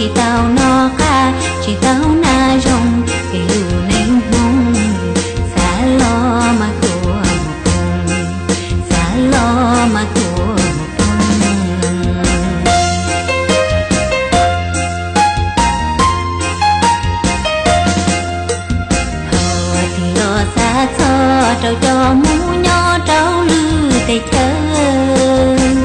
tsis tau noj qab, tsis tau na zoo, peb lub neej Hmoob, xav los mas tuaj mus poob, xav los mas tuaj mus poob. Ho tig los xav txog rau cov Hmoob nyob rau lwm teb chaws,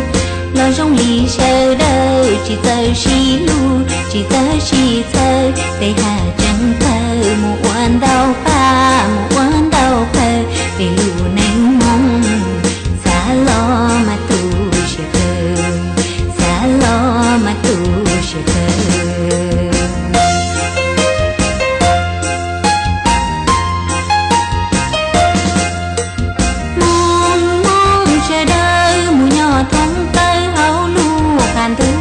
los zoo li sawv daws tsis txawj sib hlub, tsis txawj sib txhawb, peb haj tseem tawg mus ua ntau pab, mus ua ntau pawg, peb lub neej Hmoob, xav los mas tu siab kawg, xav los mas tu siab kawg. Hmoob, Hmoob sawv daws mus nyob thoob plaws hauv lub qab ntuj,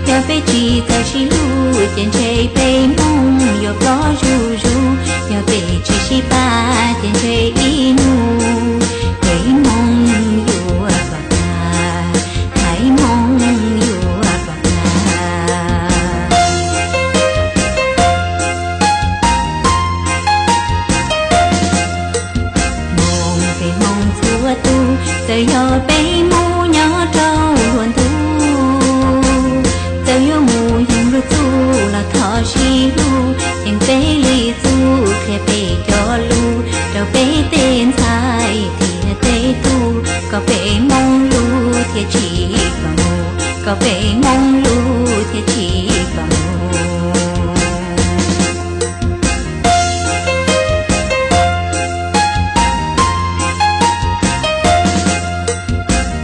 yog peb tsis txawj sib hlub ces ntshe peb Hmoob yuav ploj zuj zus, yog peb tsis sib pab ces ntshe ib hnub peb Hmoob yuav ploj tag, Hmoob yuav ploj tag. Hmoob, peb Hmoob txhua tus, txawm yog peb mus nyob rau hluas ntuj, txawm yuav mus yug luag txuj los thov sib hlub, yeej peb li txuj qhia peb cov lus rau peb tej ntxhais thiab tej tub, kom peb Hmoob hlub thiaj tsis pom mus, kom peb Hmoob hlub thiaj tsis pom mus.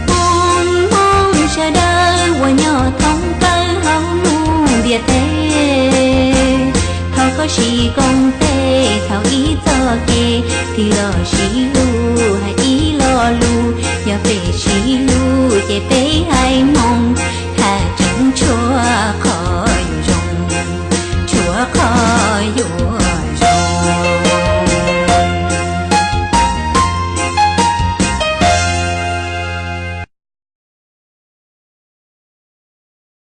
Hmoob, Hmoob sawv daws uas nyob thoob plaws hauv lub ntiaj teb, thov koj siv koom tes thaum ib txoj kev, tig los sib hlub hais ib lo lus, yog peb sib hlub ces peb